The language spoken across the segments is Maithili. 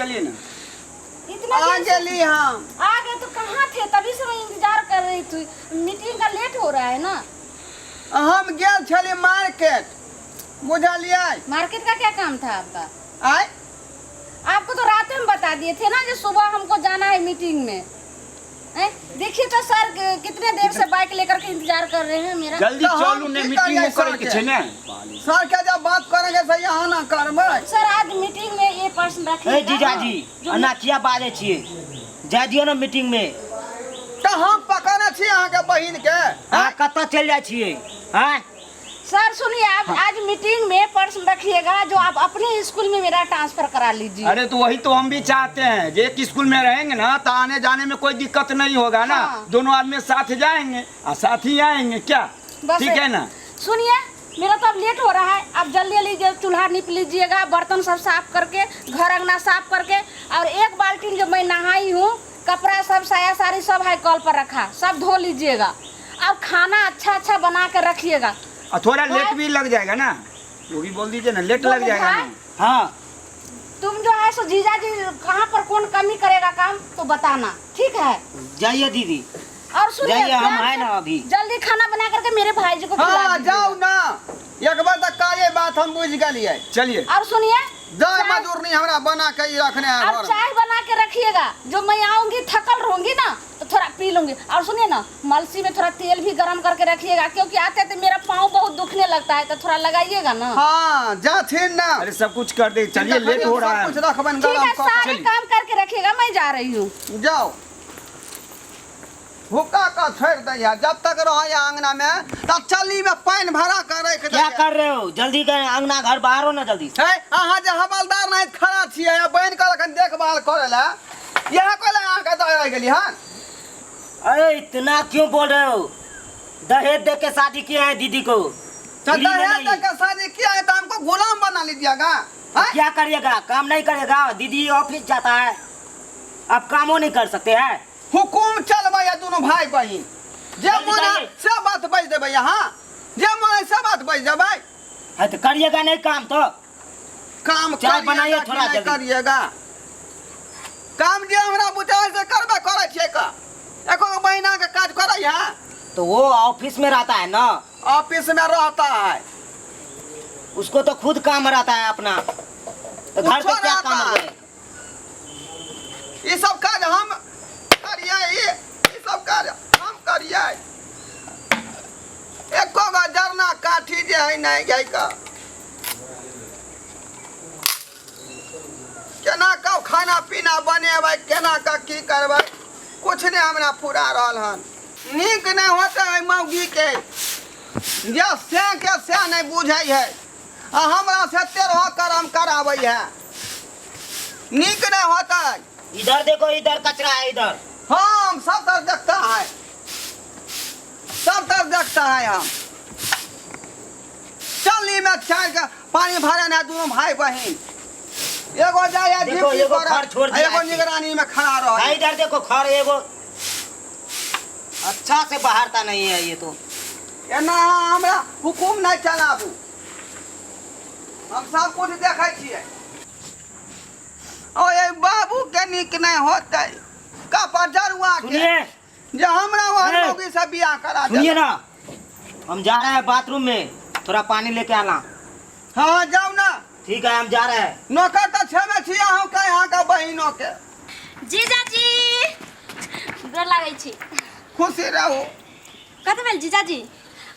चलिए ना। इतना आ देर से- गेली हम। आ गए तो कहाँ थे? तभी से मैं इंतजार कर रही थी, मीटिंग का लेट हो रहा है ना। हम गेल छली मार्केट, बुझलियै? मार्केट का क्या काम था आपका? आय। आपको तो रात में बता दिए थे ना जो सुबह हमको जाना है मीटिंग में। हैं? देखिए तो सर, कितने देर से बाइक लेकर के इंतजार कर रहे हैं मेरा। जल्दी तो हम चलू ने, की मीटिंग करियै करे के सर छै के? ने। सर के जब बात करेंगे से यहाँ ना करबै। सर, आज मीटिंग में ये पर्सन रखिएगा। ए जीजाजी, जो एना किया बाजै छियै? जाय दियौ ने मीटिंग में। तऽ हम पकड़ने छी अहाँके बहिन के। अहाँ कतऽ चलि जाइ छियै? आँय। सर सुनिए, आप आज मीटिंग में पर्सन रखिएगा जो आप अपने स्कूल में मेरा ट्रांसफर करा लीजिए। अरे तो वही तो हम भी चाहते हैं, जे एक स्कूल में रहेंगे ना तो आने जाने में कोई दिक्कत नहीं होगा ना। हाँ। दोनों आदमी साथ जाएंगे और साथ ही आएंगे, क्या? बस। ठीक है ना? सुनिए, मेरा तो अब लेट हो रहा है, आप जल्दी जल्दी जो चूल्हा नीप लीजिएगा, बर्तन सब साफ करके, घर अंगना साफ करके, और एक बाल्टी जो मैं नहाई हूँ, कपड़ा सब साया साड़ी सब है कल पर रखा, सब धो लीजिएगा और खाना अच्छा अच्छा बना के रखिएगा। और थोड़ा लेट भी लग जाएगा ना, वो भी बोल दीजिए ना, लेट लग जाएगा ना। हाँ। तुम जो है सो जीजा जी कहाँ पर कौन कमी करेगा काम तो बताना, ठीक है? जाइए दीदी। और सुनिए, जाइए, हम प्यार आए से ना अभी। जल्दी खाना बना करके मेरे भाई जी को खिला हाँ, दीजिएगा। जाउ ना, एक बार तऽ काजे बात हम बुझि गेलियै। चलिए। और सुनिए, जाय मजदूरनी हमरा बना के ई रखने है और घर में। चाय बना के रखिएगा, जो मैं आऊंगी थकल रहूंगी ना तो थोड़ा पी लूंगी। और सुनिए ना, मलसी में थोड़ा तेल भी गर्म करके रखिएगा, क्योंकि आते आते मेरा पाँव बहुत दुखने लगता है, तो थोड़ा लगाइएगा ना। हाँ, जाथिन ना। अरे सब कुछ कर दे, चलिए, लेट हो रहा सब है। कुछ रखबनि ठीक गरम है, कऽ कऽ। सारे काम करके रखिएगा, मैं जा रही हूँ। जाओ, हुक्का का छोड़ दैया, जब तक रह अंगना में तब चली में पानि भरा के रख क्या दैया। कर रहे हो? जल्दी कर, अंगना घर बाहर हो ना जल्दी से। है अहाँ जे हवलदार नहीं खड़ा छियै आ बहिन के अखन देखभाल करे ला, इएह कहले अहाँके दऽ रहि गेली हन। अरे इतना क्यों बोल रहे हो? दहेज दे के शादी किया है दीदी को। तो फ्री में दहेज नहीं। दे के शादी किया है तो हमको गुलाम बना लीजिएगा? हैं? क्या करिएगा? काम नहीं करेगा? दीदी ऑफिस जाता है, आप कामों नहीं कर सकते हैं। हुकुम चलबै है दुनू भाई बहिन, जे जल्दी मन है जाइए। से बात बाजि देबै अहाँ, जे मन है से बात बाजि देबै। हाँ तो करिएगा नहीं काम तो? काम चाय करिएगा बनाइए कि थोड़ा नहीं जल्दी। करिएगा काम? जे हमरा बुझाइ से करबे करै छियै का, एको गो महीना के काज करै है? तो वो ऑफिस में रहता है ना। ऑफिस में रहता है। उसको तो खुद काम रहता है अपना, तो घर पे कुछो क्या रहता काम है। है? ई सब काज हम करिए, ई सब काज हम करिए? एको गो जरना काठी जे है नहीं जाय का, केना कऽ खाना पीना बनेबै, केना कऽ की करबै, कुछ नहि हमरा फुरा रहल हन। नीक नहि होतै ओहि मौगीके जे से के से नहि बुझै है आ हमरा से तेरहो करम कराबै है, नीक नहीं होता है। इधर देखो, इधर कचरा है इधर। हम सब तरफ देखता है, सब तरफ देखता है हम। चलनी में चाय के पानी भरे ना दोनों भाई बहन, एगो जाए है देखो, ड्यूटी एगो पर, खर छोड़ दिया एगो है। निगरानी में खड़ा रहे। हाँ, इधर देखो खर एगो अच्छा से बाहरता नहीं है ये तो। एना हमरा हुकुम नहीं चलाबू, हम सब कुछ देखै छियै। ओ ये बाबू के नीक नहीं होतै कपर जरुआ के सुनिए जे हमरा वहाँ ए, मौगी से बियाह करा सुनिए देलक। ना, हम जा रहे हैं बाथरूम में, थोड़ा पानी लेके आना। हाँ, जाउ ना। ठीक है, हम जा रहे हैं। नौकर तऽ छेबे छी अहूँके, अहाँके बहिनो के। जीजाजी, गोर लागै छी। खुशी रहू। कतऽ भेल जीजाजी?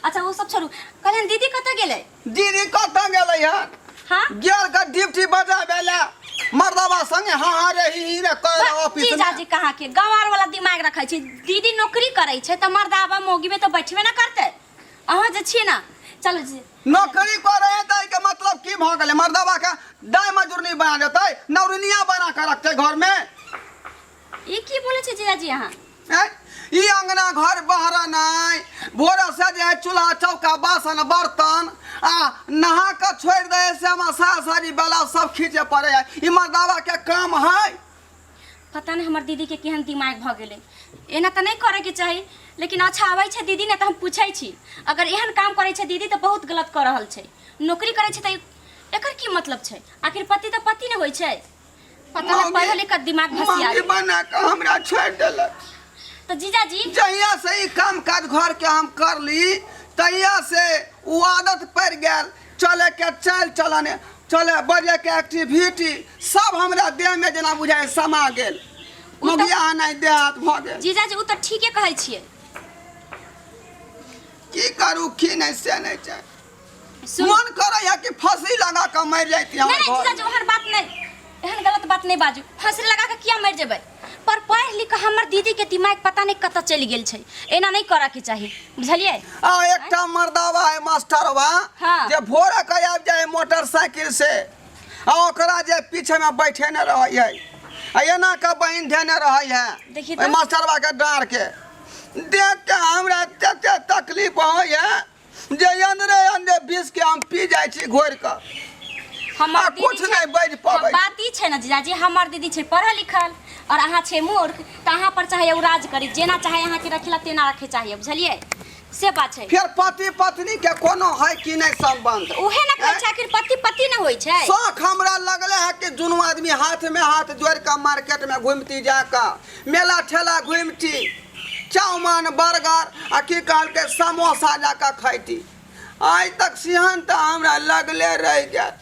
अच्छा, ओ सब छोड़ू, कहलियनि दीदी कतऽ गेलै? दीदी कतऽ गेलै हन? हाँ। गेल के ड्यूटी बजाबे ला मर्दबा संगे, हाँ हाँ रे ही ही रे कर ऑफिस में। जीजाजी, कहाँ के गंवार वाला दिमाग रखै छी। दीदी नौकरी करै छै तऽ मर्दाबा मौगी में तऽ बैठबे ना करतै। अहाँ जे छियै ना, चलू जी। नौकरी करे है तऽ एहिके मतलब की भऽ गेलै? मर्दबा के दाय मजदूरनी बना देतै, नौरनिया बना के रखतै घर में? ई की बोलै छै जीजाजी अहाँ? हैं? ई अंगना घर बहरनाइ, भोरे से जे है चूल्हा चौका बासन बर्तन आ नहा के छोड़ि दै है से हमरा साया साड़ी बेला सब खींचे पड़े है, ई मर्दावा के काम है? पता नहि हमर दीदीके केहन दिमाग भऽ गेलै। एना तऽ नहि करैके चाही, लेकिन अच्छा, आबै छै दीदी ने तऽ हम पूछै छी। अगर एहन काम करै छै दीदी तऽ बहुत गलत कऽ रहल छै। नौकरी करै छै तऽ एकर की मतलब छै? आखिर पति तऽ पति ने होइ छै। पता नहीं पढ़ल लिखल दिमाग भसिया मौगी गेल। बना कऽ हमरा छोड़ि देलक। तऽ जीजाजी, जहिया से ई काम काज घर के हम कर ली तहिया से ओ आदत पड़ि गेल, चले के चालि चलने, चले बजे के एक्टिविटी सब हमरा देह में जेना बुझाय समा गेल। मौगिया नहि देह हाथ भऽ गेल। जीजाजी, ओ तऽ ठीके कहै छियै। की करू की नहि से नहि छै। सुन। मन करे है कि फांसी लगा के मर जाती नहीं हमर नहीं घर। जीजाजी, ओहन बात नहीं, एहन गलत बात नहीं बाजू। फांसी लगा के किया मर जेबै? पर पढ़ लिख के हमर दीदी के दिमाग पता नहीं कतऽ चलि गेल छै। एना नहीं करऽ के चाही, बुझलियै? आ एकटा मर्दावा है मास्टरवा, हाँ। जे भोर के आबि जाए मोटरसाइकिल से आ ओकरा जे पीछे में बैठे न रहे है आ एना के बहिन धेने रहे है। देखी ओहि तऽ। मास्टरवा के डाँर के देख के हमरा तते तकलीफ होइ है जे अंदरे अंदरे विष के हम पी जाइ छी घोरि कऽ। हमर आ दीदी कुछ छै- नहि बाजि पबै। बात ई छै ने जीजाजी, हमर दीदी छै पढ़ल लिखल और अहाँ छै मूर्ख, तऽ अहाँ पर चाहे ओ राज करी, जेना चाहे अहाँके रखेला तेना रखे चाहिए, बुझलियै? से बात छै। फेर पति पत्नी के कोनो है कि नहि संबंध? उहे ने कहै छै, आखिर पति पति ने होइ छै। शौक हमरा लगले है कि दुनू आदमी हाथ में हाथ जोड़ कऽ मार्केट में घूमती, जाकऽ मेला ठेला घूमती, चाउमीन बर्गर आ की कहलकै समोसा जाकऽ खैती। आइ तक सिहन तऽ हमरा लगले रहि गेल।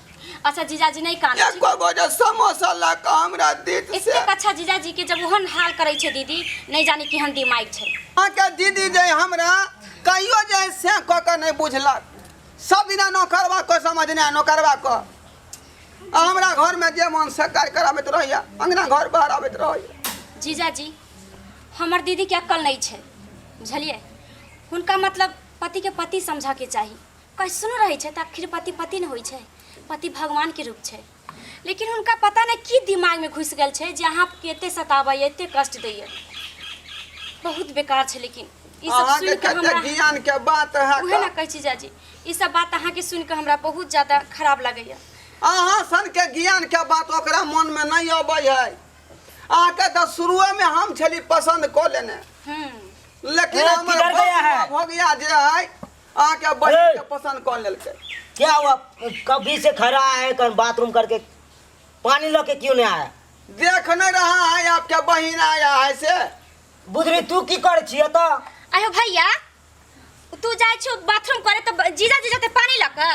अच्छा जीजाजी, नहि कानै छी। एको गो जे समोसा लऽ कऽ हमरा देत से। एतेक अच्छा जीजाजी के जब ओहन हाल करै छै दीदी, नहि जानी केहन दिमाग छै। अहाँके दीदी जे हमरा कहियो जे से कऽ कऽ नहि बुझलक, सब दिना नौकरवा कऽ समझने नौकरवा कऽ आ हमरा घरमे जे मन से कार्य कराबैत रहैया, अंगना घर बाहर आबैत रहैया। जीजाजी, हमर दीदीके अक्कल नहि छै, बुझलियै? हुनका मतलब पतिके पति समझऽके चाही। कैसनो रहै छै तऽ आखिर पति पति ने होइ छै, पति भगवानके रूप छै। लेकिन हुनका पता नहि की दिमागमे घुसि गेल छै जे अहाँके एते सताबैए, एते कष्ट दैए। बहुत बेकार छै। लेकिन ई सब अहाँके सुनि कऽ कते हमरा ज्ञान के बात है। उहे ने कहै छी जीजाजी, ई सब बात अहाँके सुनि कऽ हमरा बहुत ज्यादा खराब लगैए। अहाँ सन के ज्ञान के बात ओकरा मन में नहीं अबै है। अहाँके तऽ शुरुए में हम छली पसंद कऽ लेने, लेकिन ए, हमर किधर गया है? भोगिया जे है अहाँके बहिन ए। के पसंद कऽ लेलकै। क्या हुआ? कभी से खड़ा है, कल बाथरूम करके पानी लो के क्यों नहीं आया? देख नहीं रहा है आपके बहिन आया है से। बुधरी, तू की कर छियै तो? आयो भैया, तू जाइ छौ बाथरूम करे तऽ जीजा जीजा ते पानी लऽ कऽ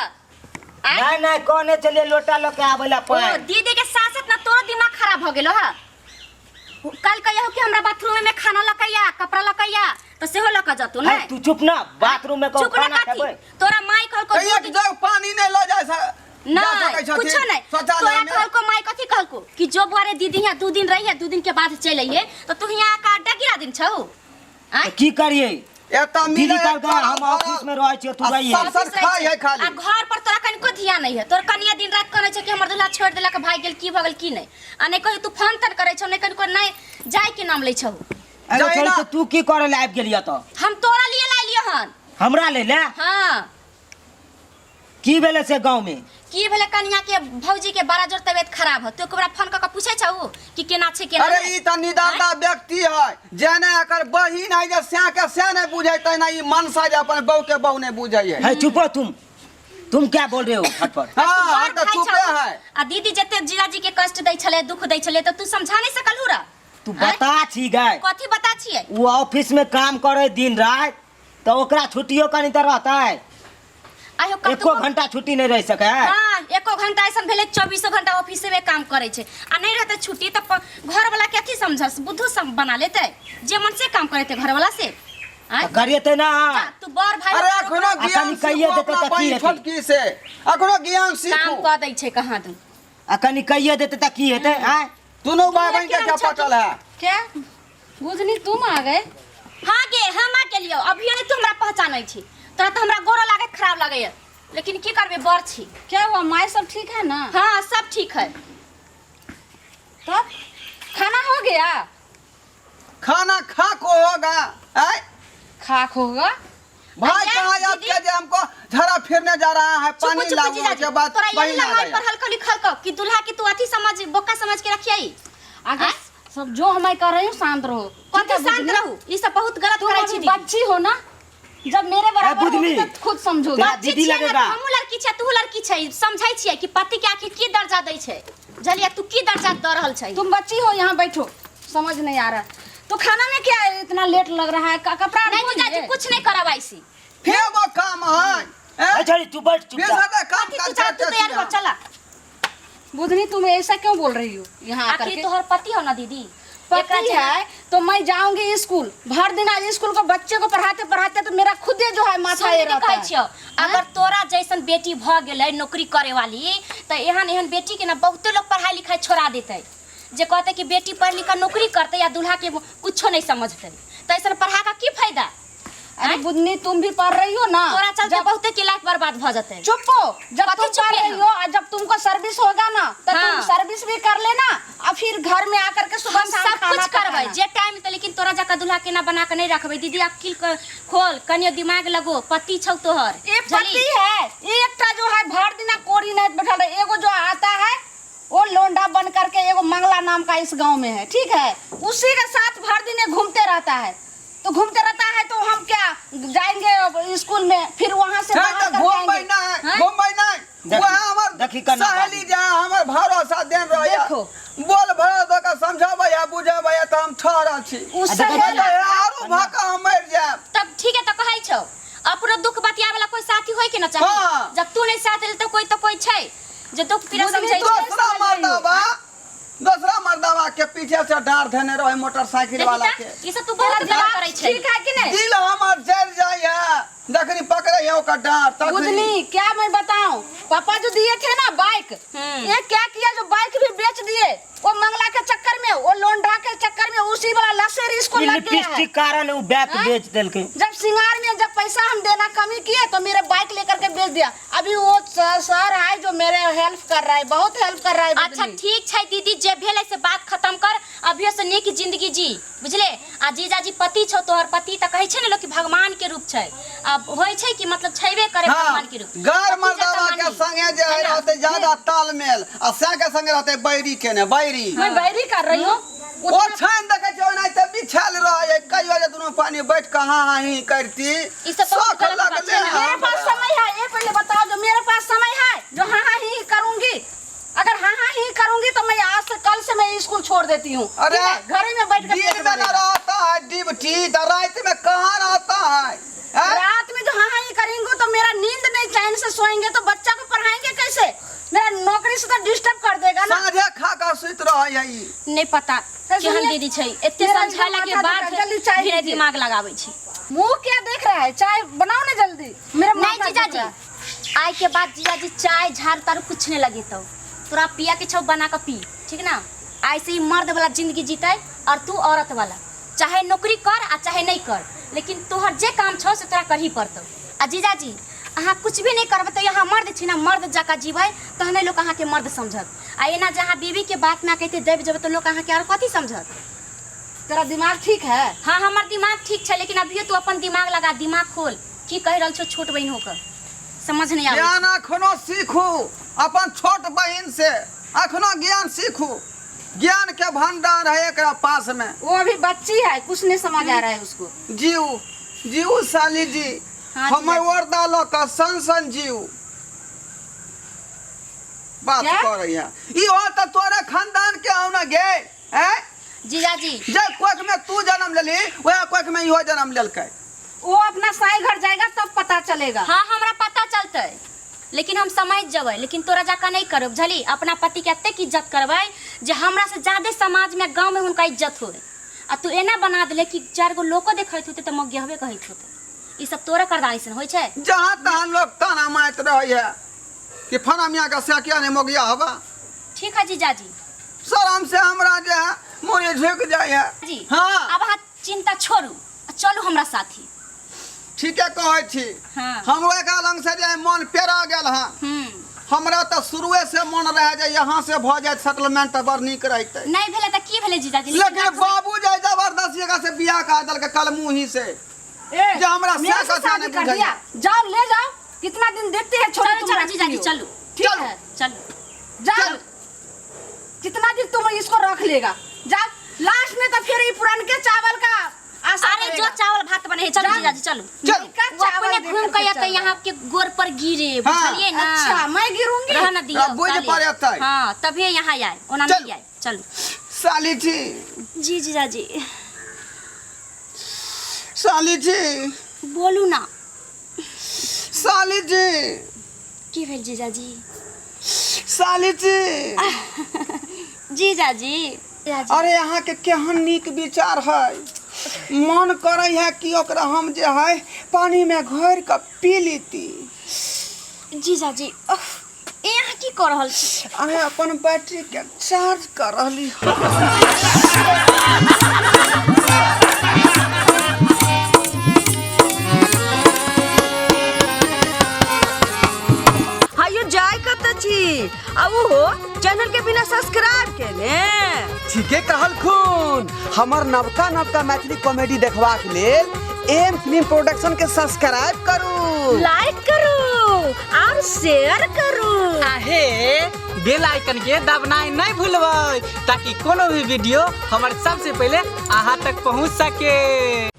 आँय? नहीं नहीं, कहने चलिए लोटा लो के आबे ला ओ पानी। दीदी के साथ साथ ना तोरो दिमाग खराब हो गेलो हा। कल कहियो कि हमरा बाथरूम में खाना लकैया, कपड़ा लकैया, तऽ सेहो लऽ कऽ जतौ। है, ने तू चुप ना, बाथरूम में चुप ना खाना कथी? खेबै। तोरा माई कहलको तऽ एक जग पानी नहीं लऽ जा जा नहीं सकै छथिन कुछो नहीं। शौचालय तोरा में। कहलको माई, कथी कहलको कि जो बुआरे दीदी यहाँ 2 दिन रही है, 2 दिन के बाद चल अइहे, तऽ तू यहाँ आके अड्डा गिरा दिन छौ? आँय? तऽ की करिए? एतऽ दीदी मिलै कहलकै हम ऑफिस में रहै छियै, तू आ रहिए। सब ऑफिस रहै खाइ छै। है खाली। आ घर पर तोरा कनिको ध्यान नहीं है। तोर कनिया दिन रात कहै छै कि हमर दूल्हा छोड़ि देलक, भागि गेल, की भऽ गेल की नहि, आ नहि कहियो तू फोन तोन करै छौ, नहि कनिको नहि जाय के नाम लै छौ। अरे जहिना- छोड़ी, तऽ तू की करे ले आबि गेलियै तऽ? हम तोरा लिए लाइलियो हन। हमरा ले ले? हाँ। की भेलै से गाँव में? की भेलै, कनिया के भौजी के बड़ा जोर तबियत खराब हो, तू ओकरा फोन कऽ के पूछै छौ कि केना छै केना अरे नहि? ई तऽ निदाता व्यक्ति है, जेना एकर बहिन है जे सैं के सैं नहीं बुझै, तहिना ई मनसा जे अपन बहू के बहू नहीं बुझै है। है, चुप हो तुम। तुम क्या बोल रहे हो फटफट? हाँ, तू हम बड़ तऽ भाई चुपे छौ। है। आ दीदी जते जीजाजी के कष्ट दै छलै, दुख दै छलै, तऽ तू समझा नहीं सकलहु र? तू बता छी गए। कथी बता छियै? वो ऑफिस में काम करे दिन रात, तऽ ओकरा छुट्टियो कनी तऽ रहतै। आयो एको कतबो घंटा छुट्टी नहीं रह सके है। हाँ, एको घंटा ऐसन भेलै 24 घंटा ऑफिसे में काम करै छै आ नहीं रहतै छुट्टी तऽ घर वाला के अथी समझस बुद्धू सम बना लेतै, जे मन से काम करेतै घर वाला से। आँय? तऽ करिएतै ना। जा, तू बड़ भाई अरे अखनो आ ज्ञान कनि कहिए सीखू देतै अपना तऽ की बहिन हेतै? छोटकी से, अखनो ज्ञान काम सीखू। कऽ दै छै कहाँ दू। आ कनि कहिए देतै तऽ की हेतै? आँय? दुनू भाई बहन के क्या पटल है? क्या बुझनी, तुम आ गए? हाँ गे, हम आ गेलियौ। अभियो नहीं तू हमरा पहचानै छी, तोरा तऽ हमरा गोरो लागैत खराब लागैया, लेकिन की करबै, बड़ छी। क्या हुआ माई, सब ठीक है ना? हाँ, सब ठीक है। तब खाना हो गया? खाना खा को होगा आय? खाक होगा। भाई अरे, कहाँ दीदी। आपके जे हमको झरा फिरने जा रहा है, चुप पानी चुप लाओ जीजाजी, के बाद तोरा यही बहिन आ लंगाई गया। पर हल्का लिखल कह कि दूल्हा के तू अथी समझ, बोका समझ के रखियई। आगे आँय? सब जो हमारे कर रही हूँ, शांत रहो। ठीक कथी है, शांत बुझनी? रहू? ई सब बहुत गलत तुम करै अभी छी दीदी। बच्ची हो ना, जब मेरे बराबर बुधनी। होगी तो खुद समझोगे। तेरा बच्ची दीदी छियै ने, लगेगा। हमहूँ लड़की छियै, तू लड़की छै, समझै छियै कि पति के आखिर की दर्जा दै छै। बुझलियै तू की दर्जा दऽ रहल छै तुम बच्ची हो यहाँ बैठो, समझ नहीं आ रहा तो खाना में क्या इतना लेट लग रहा है? कपड़ा नहीं धो जीजाजी लिए? कुछ नहीं करब ऐसी फेर वो काम है हैं? अच्छा तू बैठ फेर चुपचाप सारा काम अथी तू काज चल तू करते तैयार हो छी चला बुधनी तुम ऐसा क्यों बोल रही हो यहाँ आकर आखिर के? तोहर पति हो ना दीदी एकरा पति जे- है तो मैं जाऊंगी स्कूल, भर दिन आज स्कूल को बच्चे को पढ़ाते पढ़ाते तो मेरा खुदे जो है माथा सुन ये दीदी रहता कहै है। छियौ अगर तोरा जैसन बेटी भऽ गेलै नौकरी करे वाली तऽ एहन एहन बेटी के ना बहुते लोग पढ़ाई लिखाई छोड़ा देतै जे कहतै कि बेटी पढ़ लिख कऽ नौकरी करतै या दूल्हा के कुछो नहीं समझतै तऽ ऐसन पढ़ा कऽ की फायदा अरे बुधनी तुम भी पढ़ रही हो ना, तोरा चलते जब बहुते के लाइफ बर्बाद भऽ जेतै। चुप हो, जब कथी तुम पढ़ चुपिए रही हम? हो और जब तुमको सर्विस होगा ना तो तुम हाँ। सर्विस भी कर लेना और फिर घर में आकर के सुबह हम शाम सब खाना कुछ करबै पकाना। जे टाइम तऽ लेकिन तोरा जकाँ दूल्हा केना बना कऽ नहीं रखबै दीदी अक्किल खोल कनियो दिमाग लगो पति छौ तोहर ये बुझली? पति है एकटा जो है भर दिना कोरी नहीं बैठल रहे, एगो जो आता है वो लोंडा बन करके एगो मंगला नाम का इस गांव में है, ठीक है, उसी के साथ भर दिन ये घूमते रहता है। तो घूमते रहता है तो हम क्या जाएंगे अब स्कूल में, फिर वहाँ से नहीं बाहर तो करके घूमबै आएंगे। नहीं, हैं? घूमबै नहीं। देखी- वह हमर देखी कन्ना सहेली बाबू। जे हमर भरोसा देन रहैया। देखो। बोल भरा दऽ कऽ समझाबै आ बुझाबै तऽ हम ठहरल छी। उस आ देखै सहेली छियै। आरो भऽ कऽ हम मरि जायब। तब ठीक है तो कहै छौ अपनो दुख बतियावे वाला कोई साथी होय के ना चाही। हाँ। जब तू नहीं साथ देले तो कोई तो कोई छै जे दुख पीड़ा बुझली समझै तो- छै। दोसरा मर्दबा, दोसरा मर्दबा के पीछे से डार धेने रहे मोटरसाइकिल देखी वाला त, के। ई सब तू बहुत तेरा गलत करै छै। ठीक है कि नहीं? दिल हमर जरि जाइए जखनी पकड़े है ओकर डार तखनी। बुझली क्या मैं बताऊं, पापा जो दिए थे ना बाइक, ये क्या किया जो बाइक भी बेच दिए वो मंगला के चक्कर में, वो लोंढा के चक्कर में, उसी वाला लसेर इसको ई लग गया है। लिपस्टिक कारण उ बैक हैं? बेच देलकै। जब सिंगार में जब पैसा हम देना कमी किए तो मेरे बाइक लेकर के बेच दिया। अभी वो सर है जो मेरे हेल्प कर रहा है, बहुत हेल्प कर रहा है। अच्छा बुझली। ठीक छै दीदी, जे भेलै से बात खत्म कर, अभियो से नीक जिंदगी जी बुझले। आ जीजाजी पति छौ तोहर, पति तऽ कहै छै ने लोक कि भगवान के रूप छै, आ होइ छै कि मतलब छैबे करे हाँ, भगवान के रूप। गैर पति मर्दावा जकाँ के मानी। संगे जे है है ना? रहते ज्यादा तालमेल आ से के संगे रहते बैरी के ने बैरी। मैं बैरी कर रही हूँ। ओ छान देखे छै ओनाहिते बिछायल रहै कहियो जे दुनू पानी बैठ के हाँ हाँ ही करती। ई सब बहुत शौख गलत बात लगले छै ना। मेरे पास समय है, ये पहले बताओ जो मेरे पास समय है जो हाँ हाँ ही करूंगी। अगर हाँ हाँ ही करूंगी तो मैं आज से कल से मैं स्कूल छोड़ देती हूँ। अरे ठीक है? घर ही में बैठ कर दिन पेट में न भरेगा। रहता है ड्यूटी तो रात में कहाँ रहता है? हैं? रात में जो हाँ हाँ ही करेंगे तो मेरा नींद नहीं, चैन से सोएंगे तो बच्चा को पढ़ाएंगे कैसे? मेरा नौकरी से तो डिस्टर्ब कर देगा ना। साँझे खा के सुति रहै है ई। नहीं पता तो केहन सुनिए, दीदी छै एते मेरा समझाला के माथा बाद दुखा, जल्दी चाय भी दीजिए। दिमाग लगाबै छै। मुंह क्या देख रहा है, चाय बनाओ ना जल्दी, मेरा नहीं माथा दुख जीजाजी रहा है। आय के बाद जीजाजी चाय झाड़ तारू कुछ नहीं लगेतौ, तोरा पिया के छौ बना के पी, ठीक ना? आइ से ही मर्द वाला जिंदगी जीतै और तू औरत वाला, चाहे नौकरी कर आ चाहे नहीं कर, लेकिन तोहर जे काम छौ से तोरा करही पड़तौ। आ जीजाजी अहाँ कुछ भी नहीं करबै तऽ यहाँ मर्द छी ना, मर्द जकाँ जीबै तहने लोक अहाँके मर्द समझत, आ एना जे अहाँ बीवी के बात में कहिते दबि जेबै तऽ लोक अहाँके आर कथी समझत? तेरा दिमाग ठीक है? हाँ हमर दिमाग ठीक छै, लेकिन अभियो तू अपन दिमाग लगा, दिमाग खोल, की कहि रहल छौ छोट बहिन होकर समझ नहीं आबै। ज्ञान अखनो सीखू अपन छोट बहिन से, अखनो ज्ञान सीखू, ज्ञान के भंडार है एकरा पास में। वो अभी बच्ची है, कुछ नहीं समझ आ रहा है उसको। जीव जीव साली जी, हाँ, हमर जीजाजी। वर्दा लऽ कऽ सन सन जीव बात क्या? करै है। ई हो तऽ तोरे खानदान के आउ ना गे, हैं? जीजाजी जे कोख में तू जन्म लेली वएह कोख में इहो जन्म लेलकै। वो अपना साई घर जाएगा तब पता चलेगा। हाँ हमरा पता चलतै, लेकिन हम समझ जेबै, लेकिन तोरा जकाँ नहीं करब बुझली। अपना पति के एतेक इज्जत करबै जे हमरा से ज्यादे समाज में गाँव में हुनका इज्जत होय, आ तू एना बना देले कि चारि गो लोको देखैत होतै तऽ मौगियहबे कहैत होतै। ई सब तोरा करदानी से होइ छै। जहाँ तहाँ लोग ताना मारैत रहै है कि फना मियाँ के से किया नहीं मौगिया हवा। ठीक है जीजाजी। शरम से हमरा जे है मुड़ी झुक जाइ है। जी हाँ। अब अहाँ चिंता छोड़ू आ चलू हमरा साथी। ठीके कहै छी। हाँ। हमरो एकरा लग से जे मन पेरा गेल हँ। हमरा तऽ शुरुए से मन रहे जे यहाँ से भऽ जाइत सेटलमेंट तऽ बड़ नीक रहितै। नहीं भेलै तऽ की भेलै जीजाजी? लेकिन बाबू जे जबरदस्ती एकरा से बियाह करा देलकै कलमुही से। ए, जे हमरा मेरे से से कथा शादी नहीं कर बुझाइए। दिया, जाओ ले जाओ, कितना दिन देखते हैं छोड़ी चलो तुम चलो रखती जीजाजी हो। चलो। ठीक चलो। है चलो जाओ, चलो। कितना दिन तुम इसको रख लेगा, जाओ लास्ट में तो फिर ये पुरान के चावल का आशा अरे है जो चावल भात बने है। चलू जीजाजी चलू। चल। का वो चावल अपने दे घूम करके के अतै चल। यहाँ के गोर पर गिरे, हाँ। बुझलिए ना? अच्छा, मैं गिरूंगी। रह न दियो। अब बुझ काले। पड़े अतै। हाँ, तभी यहाँ आए, ओना चलू। नहीं आए। चलू। साली जी। जी जीजाजी। साली जी। बोलू ना। साली जी। की भेल जीजाजी? साली जी। जीजाजी। अरे अहाँ के केहन नीक विचार है। मन करे है कि ओकरा हम जे है पानी में घोर के पी लीती। जीजाजी, उफ, ए अहाँ की कऽ रहल छी? अरे अपन बैटरी के चार्ज कर रहली। हायो जाय कत छी आ ओहो चैनल के बिना सब्सक्राइब केने? ठीके कहलखुन। हमर नवका नवका मैथिली कॉमेडी देखबाक लेल एम फिल्म प्रोडक्शन के सब्सक्राइब करू, लाइक करू और शेयर करू। आहे बेल आइकन के दबनाइ नहीं भूलबै ताकि कोनो भी वीडियो हमर सबसे पहले अहाँ तक पहुँच सके।